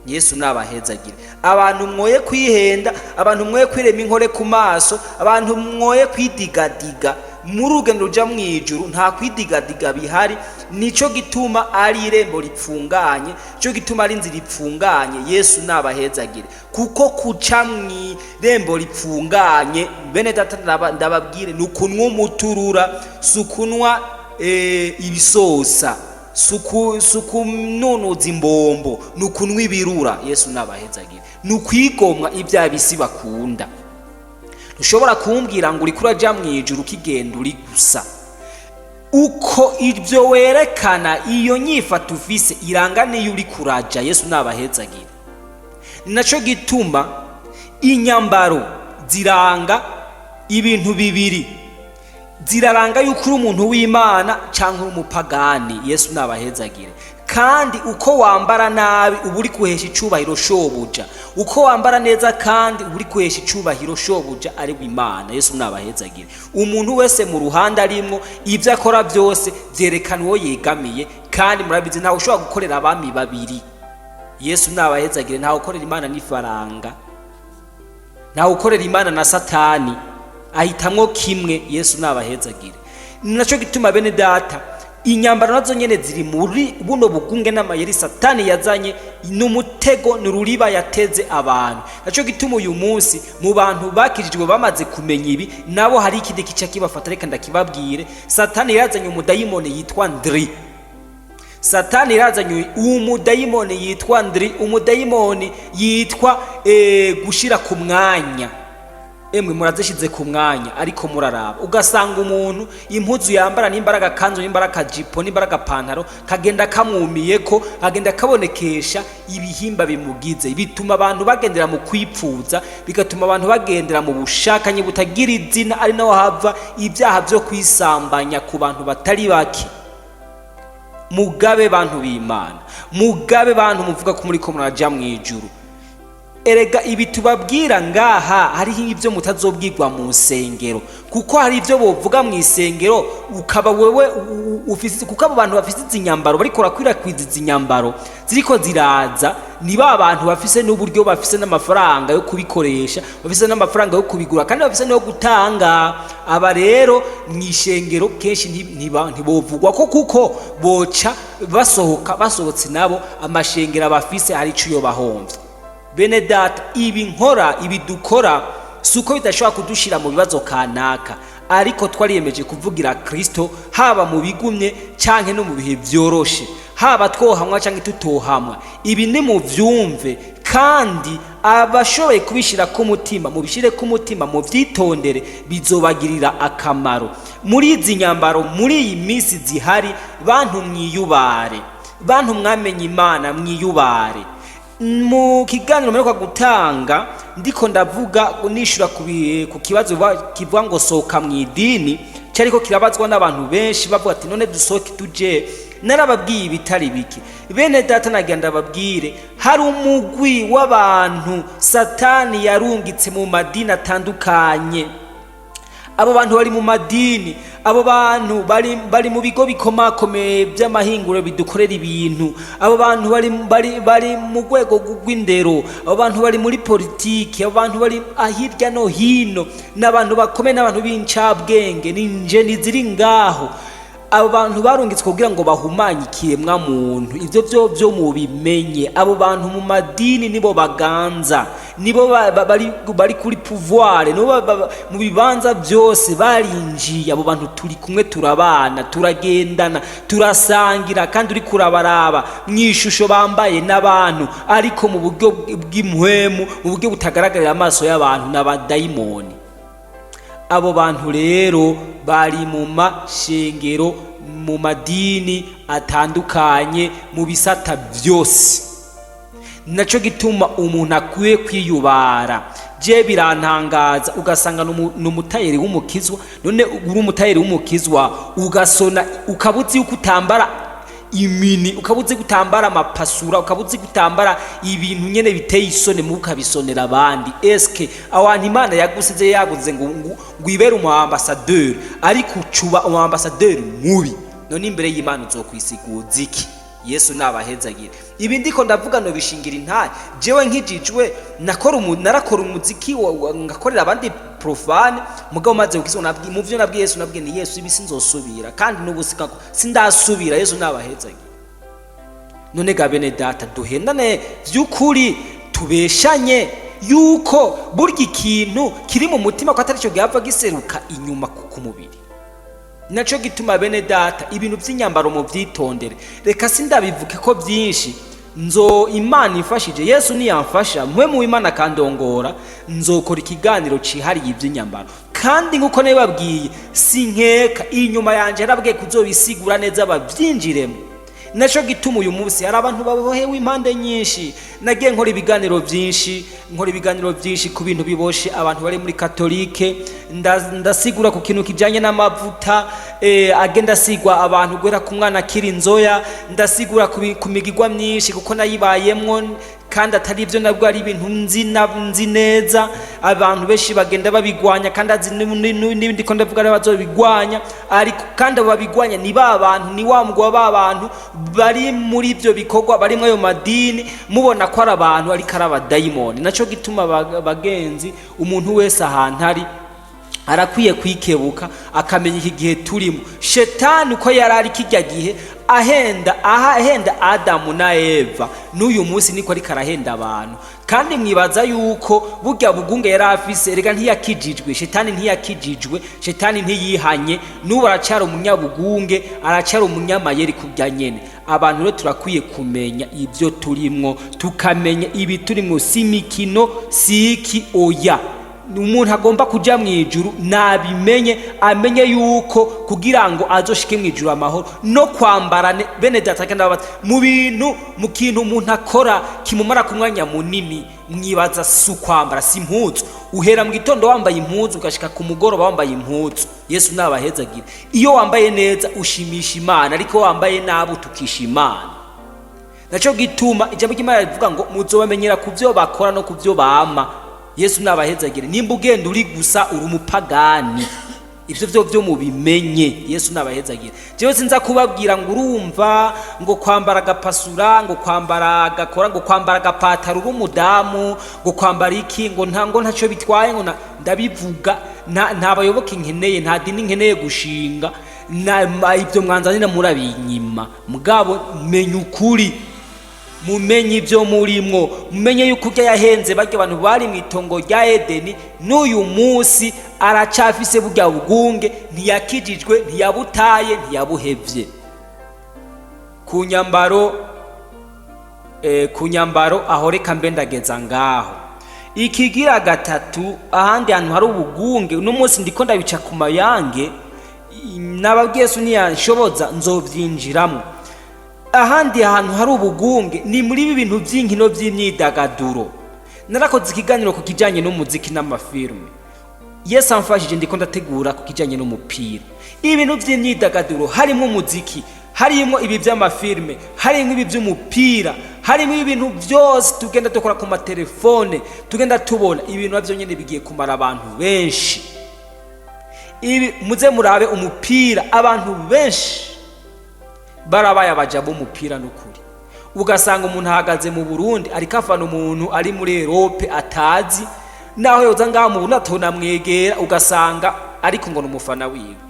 Yesu nabahezagire. Abantu mwoye kwihenda, abantu mwoye kwirema inkore ku maso, abantu mwoye kwidigadiga. Muri urugendo ruja mu ijuru nta kwidigadiga bihari. Nico gituma ari irembo ripfunganye, cyo gituma ari inzira ipfunganye. Yesu nabahezagire, kuko kuca mu irembo ripfunganye, bene data, ndababwire, ni ukunywa umuturura, si ukunywa ibisosa, si ukununuza imbombo, ni ukunywa ibirura. Yesu nabahezagire. Ni ukwigomwa ibya bisi bakunda. Ntushobora kumbwira ngo uriko uraja mu ijuru ukigenda uri gusa uko. Ibyo werekana, iyo nyifato ufise iranga niyo uri kuraja. Yesu nabahezagire. Ni naco gituma inyambaro ziranga ibintu bibiri: ziraranga yuko uri umuntu w'Imana cyangwa uri umupagani. Yesu nabahezagire. Kandi uko wambara nabi, uba uri kuhesha icubahiro shobuja. Uko wambara neza kandi, uba uri kuhesha icubahiro shobuja, ari we Imana. Yesu nabahezagire. Umuntu wese mu ruhande arimwo, ibyo akora byose byerekana uwo yegamiye. Kandi murabizi, ntawe ushobora gukorera abami babiri. Yesu nabahezagire. Ntawe ukorera Imana n'ifaranga, ntawe ukorera Imana na Satani, ahitamwo kimwe. Yesu nabahezagire. Ni nacyo gituma, bene data, inyambaro nazo nyene ziri muri buno bugunge n'amayeri Satani yazanye, n'umutego, ni ururiba yateze abantu. Nacyo gituma uyu munsi mu bantu bakijijwe bamaze kumenya ibi, nabo hari ikindi kica kibafata. Reka ndakibabwire. Satani yazanye umudayimoni yitwa Ndri. Satani yazanye umudayimoni yitwa Ndri, umudayimoni yitwa gushira ku mwanya. Emwe, murazishize ku mwanya, ariko muraraba ugasanga umuntu impuzu yambara, nimba ari agakanzu, nimba ari akajipo, nimba ari agapantaro, kagenda kamwumiye, ko kagenda kabonekesha ibihimba bimugize. Bituma abantu bagendera mu kwipfuza, bigatuma abantu bagendera mu bushakanyi butagira izina, ari naho hava ibyaha byo kwisambanya ku bantu batari bake. Mugabe, bantu b'Imana, mugabe, bantu muvuga ko muri ko muraja mu ijuru. Erega ibi tubabwira ngaha, hariho ibyo mutazobwirwa mu nsengero, kuko hari ibyo bovuga mu isengero ukaba wewe ufise, kuko abo bantu bafise izi nyambaro bariko barakwirakwiza, izi nyambaro ziriko ziraza, ni ba bantu bafise n'uburyo, bafise n'amafaranga yo kubikoresha, bafise n'amafaranga yo kubigura, kandi bafise no gutanga. Aba rero mu ishengero kenshi ntibovugwa ko, kuko boca basohoka. Basohotse nabo, amashengero abafise hari ico yo bahomvye. Bene data, ibi nkora, ibi dukora, si uko bidashobora kudushira mu bibazo kanaka, ariko twariyemeje kuvugira Kristo, haba mu bigumye canke no mu bihe vyoroshe, haba twohamwa canke tutohamwa. Ibi ni muvyumve, kandi abashoboye kubishira ku mutima, mubishire ku mutima, muvyitondere, bizobagirira akamaro. Muri izi nyambaro, muri iyi minsi zihari, bantu mwiyubare, bantu mwamenye Imana, mwiyubare. Mu kiganiro mperuka gutanga, ndiko ndavuga nishura ku kibazo kivuga ngo sohoka mu idini, cyariko kirabazwa n'abantu benshi bavuga ati: "None dusohoke tuje?" Narababwiye ibitari bike. Bene data, nagira ndababwire, hari umugwi w'abantu Satani yarungitse mu madini atandukanye. Abo bantu bari mu madini, abo bantu bari mu bigo bikomakomeye by'amahinguriro bidukorera ibintu, abo bantu bari mu rwego rw'indero, abo bantu bari muri politiki, abo bantu bari hirya no hino. Ni abantu bakomeye, n'abantu b'incabwenge, ni njeni ziri ngaho. Abo bantu barungitswe kugira ngo bahumanye ikiremwa muntu. Ibyo byo mubimenye. Abo bantu mu madini nibo baganza, nibo bari kuri pouvoir, nibo mu bibanza byose barinjiye. Abo bantu turi kumwe, turabana, turagendana, turasangira, kandi uri kurabaraba mu ishusho bambaye n'abantu, ariko mu buryo bw'impwemu, mu buryo butagaragarira amaso y'abantu, n'abadayimoni. Abo bantu rero bari mu mashengero, mu madini atandukanye, mu bisata byose. Naco gituma umuntu akwiye kwiyubara. Je birantangaza, ugasanga ni umutayeri w'umukizwa. None uri umutayeri w'umukizwa, ugasona, ukaba uzi yuko utambara. imini, ukaba uzi gutambara amapasura, ukaba uzi gutambara ibintu nyene biteye isoni, mu ukabisonera abandi. Eske aho hantu Imana yagusize, yaguze ngo ibere umu ambassadeur, ariko ucuba umu ambassadeur mubi, none imbere y'Imana uzokwisiguza iki? Yesu nabahezagire. Ibi ndiko ndavuga no bishingira intahe. Jewe nkijijwe narakora umuziki, ngakorera abandi profane. Mugabo maze gukizwa, nabwi mu vyo nabwiye Yesu, nabwiye ni Yesu, ibi sinzosubira, kandi n'ubu sikako sindasubira. Yesu nabahezagire. None ga bene data, duhendane vy'ukuri, tubeshanye yuko burya ikintu kiri mu mutima ko atari cyo gihava giseruka inyuma ku mubiri? Naco gituma, bene data, ibintu by'inyambaro mu byitondere. Reka sindabivuke ko byinshi, nzo Imana ifashije, Yesu niyamfasha, mwe mu Imana akandongora, nzokora ikiganiro cihariye iby'inyambaro. Kandi nk'uko nabibabwiye, sinkeka inyuma yanje yarabwiye kuzobisigura neza babyinjiremo. Naco gituma uyu munsi hari abantu babohewe impande nyinshi. Nagiye nkora ibiganiro byinshi, nkora ibiganiro byinshi ku bintu biboshe abantu bari muri katolike. Ndasigura ku kintu kijanye n'amavuta agenda asigwa abantu guhera ku mwana akiri inzoya. Ndasigura ku migigwa myinshi, kuko nayibayemwo, kandi atari ibyo nabwo ari ibintu nzi nzi neza. Abantu benshi bagenda babigwanya, kandi azi n'ibindi ko ndavuga ari bazobigwanya. Ariko kandi abo babigwanya ni ba bantu, ni wa mugwa ba bantu bari muri ibyo bikorwa, bari muri ayo madini, mubona ko ari abantu ariko ari abadayimoni. Naco gituma, bagenzi, umuntu wese ahantu ari arakwiye kwikebuka, akamenya iki gihe turimo. Shetani uko yari ari kijya gihe ahenda, aha ahenda Adamu na Eva, n'uyu munsi niko ariko arahenda abantu. Kandi mwibaza yuko burya bugunge yari afise, rega ntiyakijijwe. Shetani ntiyakijijwe, shetani ntiyihanye, n'ubu aracyari umunyabugunge, aracyari umunyamayeri kurya nyene. Abantu rero turakwiye kumenya ibyo turimwo, tukamenya ibi turimwo si imikino, si iki, oya. Umuntu agomba kuja mu ijuru nabimenye, amenye yuko kugira ngo azoshike mu ijuru amahoro no kwambarane. Bene data, kandi ndababaza, mu bintu, mu kintu umuntu akora kimumara ku mwanya munini, mwibaza si ukwambara, si impuzu? Uhera mu gitondo wambaye impuzu, ugashika ku mugoroba wambaye impuzu. Yesu nabahezagire. Iyo wambaye neza ushimisha Imana, ariko wambaye nabi utukisha Imana. Naco gituma ijambo ry'Imana rivuga ngo muzobamenyera ku byo bakora no ku byo bama. Yesu nabahezagire. Nimba ugenda uri gusa, uri umupagani, ivyo vyo mubimenye. Yesu nabahezagire. Jewe sinza kubabwira ngo urumva ngo kwambara agapasura, ngo kwambara agakora, ngo kwambara agapataro uri umudamu, ngo kwambara iki, ngo nta, ngo ntaco bitwaye, ngo ndabivuga. Nta bayoboke nkeneye, nta dini nkeneye gushinga. Ibyo mwanzanira murabinyima. Mugabo menya ukuri, mumenye ibyo murimwo, mumenye yuko urya yahenze barya abantu bari mu itongo rya Edeni, n'uyu munsi aracafise burya bugunge. Ntiyakijijwe, ntiyabutaye, ntiyabuhevye. Ku nyambaro, ku nyambaro aho reka mbe ndageza ngaho. Ikigira gatatu, ahandi hantu hari ubugunge, uno munsi ndiko ndabica ku mayange, nababwiye Yesu niyanshoboza nzovyinjiramo. Ahandi hantu hari ubugunge ni muri ibi bintu by'inkino, by'imyidagaduro. Narakoze ikiganiro ku kijyanye n'umuziki n'amafilme. Yesu amfashije, ndiko ndategura ku kijyanye n'umupira. Ibintu by'imyidagaduro harimo umuziki, harimo ibi by'amafilme, harimo ibi by'umupira, harimo ibintu byose tugenda dukora ku matelefone, tugenda tubona ibintu nabyo nyine bigiye kumara abantu benshi. Ibi muze murabe umupira, abantu benshi barabaye abaja b'umupira n'ukuri. Ugasanga umuntu ahagaze mu Burundi ariko afana umuntu ari muri Europe atazi, naho yoza ngaha mu Burundi atonamwegera, ugasanga ariko ngo ni umufana wiwe.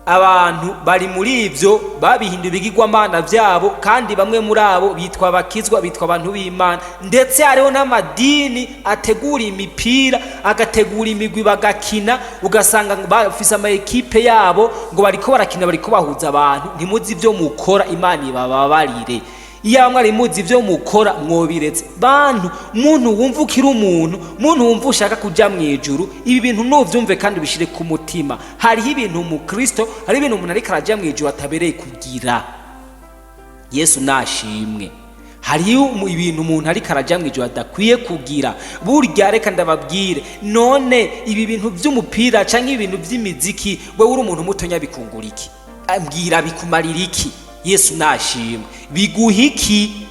Abantu bari muri ibyo babihinduye ibigirwamana byabo, kandi bamwe muri abo bitwa abakizwa, bitwa abantu b'Imana. Ndetse hariho n'amadini ategura imipira, agategura imigwi bagakina, ugasanga bafise ama ekipe yabo, ngo bariko barakina, bariko bahuza abantu. Ntimuzi ibyo mukora, Imana ibababarire. Iyo mwari muzi ibyo mukora mwobiretse. Bantu, muntu wumva ukiri umuntu, muntu wumva ushaka kuja mu ijuru, ibi bintu nuvyumve kandi ubishire ku mutima. Hariho ibintu umukristo, hariho ibintu umuntu ariko araja mu ijuru atabereye kugira. Yesu nashimwe. Hariho ibintu umuntu ariko araja mu ijuru adakwiye kugira. Burya reka ndababwire, none ibi bintu by'umupira canke ibintu by'imiziki, wewe uri umuntu mutonya bikungura iki? Mbwira, bikumarira iki? Yesu nashimwe. Biguha iki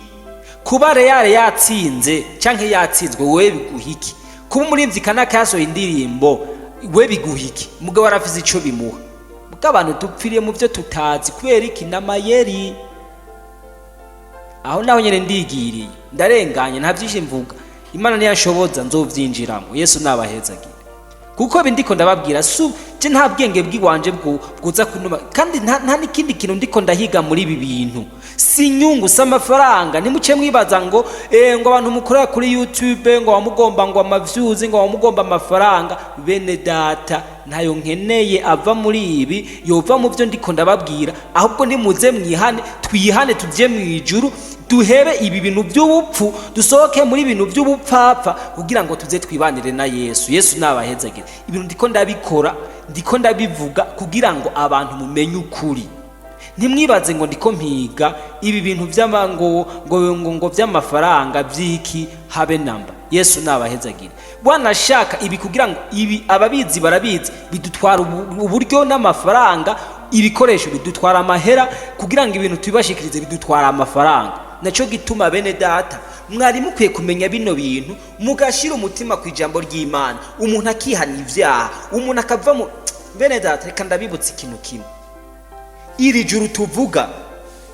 kuba Real yatsinze canke yatsinzwe? Wowe biguha iki kuba umurimvyi kanaka yasohoye indirimbo? We biguha iki? Mugabo arafise ico bimuha. Bwo abantu dupfiriye mu byo tutazi. Kubera iki? N'amayeri. Aho naho nyene ndigiriye, ndarenganye, nta byinshi mvuga. Imana niyashoboza nzovyinjiramo. Yesu nabahezagire, kuko ibi ndiko ndababwira su je nta bwenge bw'iwanje bwuza kunuma, kandi nta n'ikindi kintu ndiko ndahiga muri ibi bintu. Si inyungu, si amafaranga. Ntimuce mwibaza ngo ngo abantu mukorera kuri YouTube ngo wamugomba ngo ama views, ngo wamugomba amafaranga. Bene data, ntayo nkeneye ava muri ibi, yova mu byo ndiko ndababwira. Ahubwo nimuze mwihane, twihane, tujye mu ijuru, duhebe ibi bintu by'ubupfu, dusohoke muri ibintu by'ubupfapfa kugira ngo tuze twibanire na Yesu. Yesu nabahezagire. Ibintu ndiko ndabikora, ndiko ndabivuga kugira ngo abantu mumenye ukuri. Ntimwibaze ngo ndiko mpiga ibi bintu by'ama ngo by'amafaranga by'iki, habe namba. Yesu nabahezagire. Bwanashaka ibi kugira ngo ibi ababizi barabizi, bidutwara uburyo n'amafaranga, ibikoresho bidutwara amahera, kugira ngo ibintu tubibashikirize bidutwara amafaranga. Naco gituma, bene data, mwari mukwiye kumenya bino bintu, mugashira umutima ku ijambo ry'Imana, umuntu akihana ivyaha, umuntu akava mu. Bene data, reka ndabibutsa ikintu kimwe: iri juru tuvuga,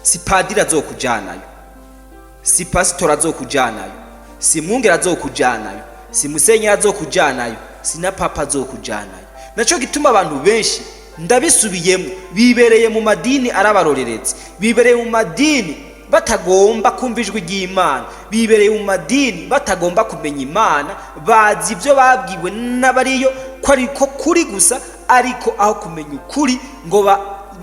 si padiri azokujanayo, si pasitori azokujanayo, si mwungere azokujanayo, si musenyeri azokujanayo, si na papa azokujanayo. Naco gituma abantu benshi, ndabisubiyemo, bibereye mu madini arabaroreretse, bibereye mu madini batagomba kumva ijwi ry'Imana, bibereye mu madini batagomba kumenya Imana. Bazi ibyo babwiwe n'abariyo ko ariko kuri gusa, ariko aho kumenya ukuri ngo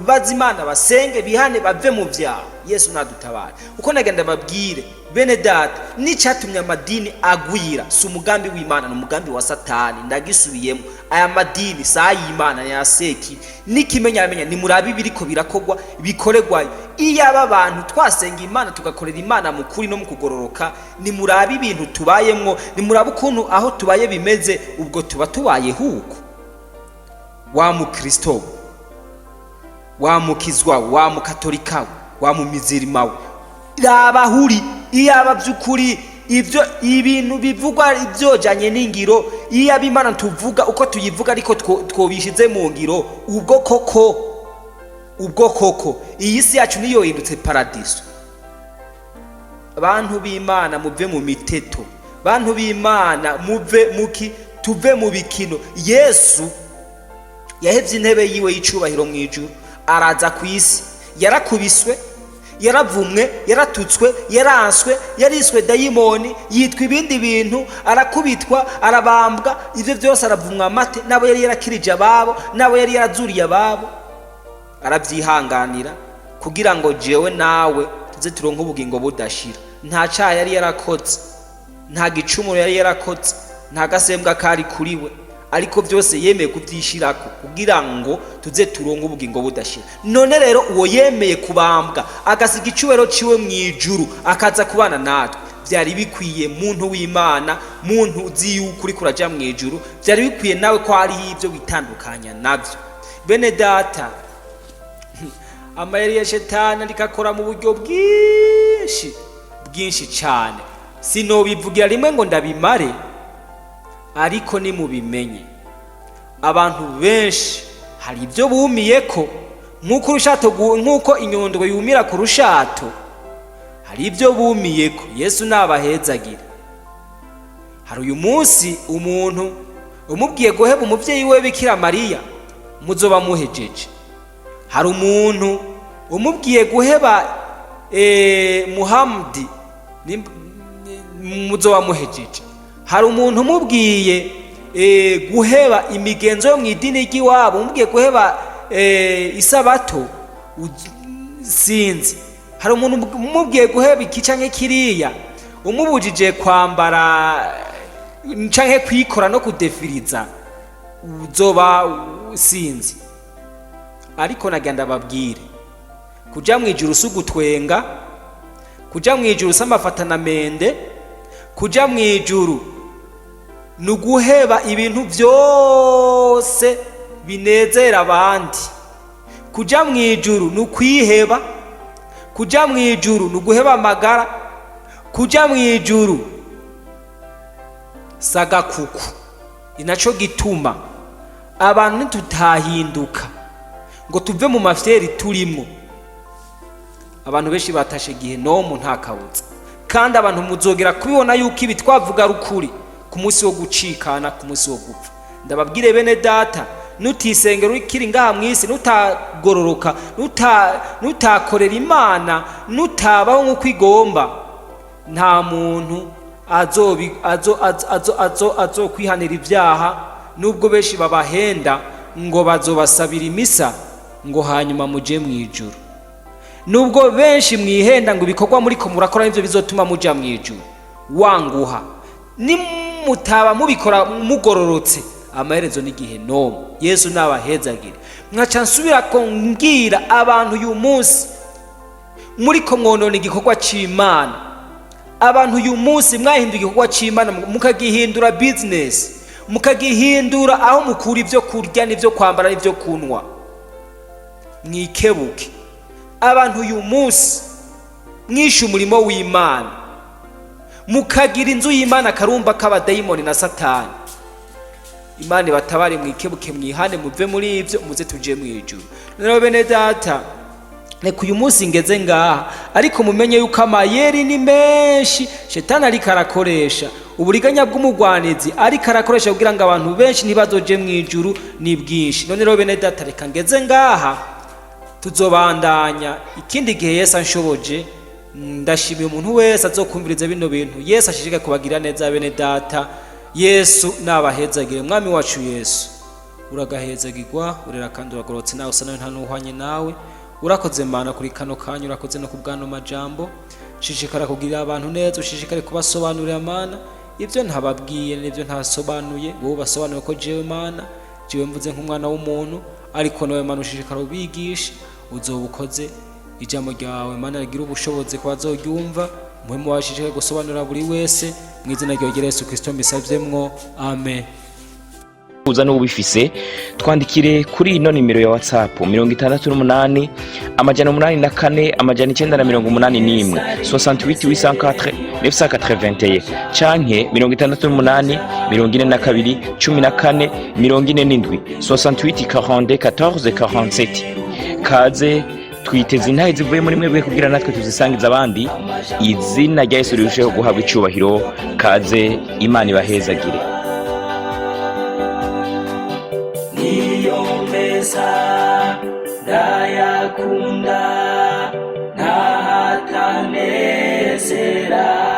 baze Imana, basenge, bihane, bave mu vyaha. Yesu nadutabare. Uko nagenda babwire, bene data, n'icyatumye amadini agwira si umugambi w'Imana, ni umugambi wa Satani. Ndagisubiyemo: aya madini si ay'Imana, ni seki n'ikimenyamenya. Nimurabe ibiriko birakogwa, bikoregwayo. Iyo aba bantu twasenga Imana, tugakorera Imana mu kuri no mu kugororoka, nimurabe ibintu tubayemwo, nimurabe ukuntu aho tubaye bimeze. Ubwo tuba tubaye huko wa mukristo we, wa mukizwa we, wa mukatolika we, wa mumizirima we, raba aho uri. Iyaba by'ukuri ibyo ibintu bivugwa byojanye n'ingiro, iyaba Imana tuvuga uko tuyivuga ariko twobishize mu ngiro, ubwo koko iyi si yacu niyo yindutse paradiso. Bantu b'Imana, muve mu miteto. Bantu b'Imana, muve muki, tuve mu bikino. Yesu yahevye intebe yiwe y'icubahiro mu ijuru, araza ku isi. Yarakubiswe, yaravumwe, yaratutswe, yaranswe, yariswe dayimoni, yitwa ibindi bintu, arakubitwa, arabambwa, ibyo byose, aravumwa amate. N'abo yari yarakirije ababo, n'abo yari yarazuriye ababo, arabyihanganira kugira ngo jewe nawe tuze turonke ubugingo budashira. Nta cyaha yari yarakoze, nta gicumuro yari yarakoze, nta gasembwa kari kuri we, ariko byose yemeye kubyishirako kugira ngo tuze turonke ubugingo budashira. None rero uwo yemeye kubambwa, agasiga icubahiro ciwe mu ijuru, akaza kubana natwe, byari bikwiye, muntu w'Imana, muntu uzi yuko uriko uraja mu ijuru, byari bikwiye nawe ko hariho ibyo witandukanya navyo. Bene data, amayeri ya shetani ariko akora mu buryo bwinshi bwinshi cyane. Sinobivugira rimwe ngo ndabimare, ariko nimubimenye, abantu benshi hari ibyo bumiye ko nk'uko urushato nk'uko inyundo yumira ku rushato, hari ibyo bumiye ko. Yesu nabahezagire. Hari uyu munsi umuntu umubwiye guheba umubyeyi we Bikira Mariya, muzoba muhejeje. Hari umuntu umubwiye guheba Muhamadi, muzoba muhejeje. Hari umuntu umubwiye guheba imigenzo yo mu idini ry'iwabo, umubwiye guheba isabato, sinzi. Hari umuntu umubwiye guheba iki canke kiriya, umubujije kwambara canke kwikora no kudefiriza, uzoba sinzi. Ariko nagira ndababwire: kuja mu ijuru si ugutwenga, kuja mu ijuru si amafatanamende. Kuja mu ijuru ni uguheba ibintu byose binezera abandi. Kuja mu ijuru si uguheba Kuja mu ijuru ni ukwiheba, kuja mu ijuru ni uguheba amagara, kuja mu ijuru sagakuku. Ni naco gituma abantu ntitutahinduka ngo tuve mu mafyeri turimwo, abantu benshi batashe gihenomu, nta kabuza. Kandi abantu muzogera kubibona yuko ibi twavuga ari ukuri ku munsi wo gucikana, ku munsi wo gupfa. Ndababwire bene data, nutisengera ukiri ngaha mu isi, nutagororoka, nutakorera Imana, nutabaho nk'uko igomba, nta muntu azokwihanira ibyaha, nubwo benshi babahenda ngo bazobasabira imisa ngo hanyuma muje mu ijuru, nubwo benshi mwihenda ngo ibikorwa muriko murakora nivyo bizotuma muja mu ijuru. Wanguha, nimutaba mubikora mugororotse, amaherezo n'igihe nomu. Yesu nabahezagire. Mwaca nsubira ko mbwira abantu uyu munsi muriko mwonona igikorwa c'Imana. Abantu uyu munsi mwahinduye igikorwa c'Imana, mukagihindura business, mukagihindura aho mukura ibyo kurya n'ibyo kwambara n'ibyo kunywa, mwikebuke. Abantu uyu munsi mwishe umurimo w'Imana, mukagira inzu y'Imana akarumba k'abadayimoni na Satani, Imana ibatabare. Mwikebuke, mwihane, muve muri ibyo, muze tuje mu ijuru. Rero bene data, reka uyu munsi ngeze ngaha, ariko mumenye yuko amayeri ni menshi Shetani ariko arakoresha, uburiganya bw'umugwanizi ariko arakoresha kugira ngo abantu benshi ntibazoje mu ijuru ni bwinshi. None rero bene data, reka ngeze ngaha, tuzobandanya ikindi gihe Yesu anshoboje. Ndashimiye umuntu wese azokumviriza bino bintu. Yesu ashishikaye kubagira neza. Bene data, Yesu nabahezagire. Mwami wacu Yesu, uragahezagirwa, urera kandi uragororotse, nawe usa nawe, nta n'uhwanye nawe. Urakoze Mana kuri kano kanya, urakoze no ku bwano majambo. Shishikara kugirira abantu neza, ushishikare kubasobanurira Mana ibyo ntababwiye n'ibyo ntasobanuye. Wowe ubasobanure ko jewe Mana, jewe mvuze nk'umwana w'umuntu, ariko nawe Mana ushishikara ubigisha, uzoba ukoze. Ijambo ryawe Mana rigira ubushobozi ku bazoryumva. Muhemu washishikaye gusobanurira buri wese. Mu izina rya Yesu Kristo mbisavyemwo, amen. Uza n'ubifise, twandikire kuri ino nimero ya WhatsApp: 68 804 981, 68 804 981, canke 68 42 14 47, 68 42 14 47. Kaze, twiteze intahe zivuye muri mwebwe kugira natwe tuzisangiza abandi, izina rya Yesu rirusheho guhabwa icubahiro. Kaze, Imana ibahezagire. Niyo meza ndayakunda, ntahatanezera.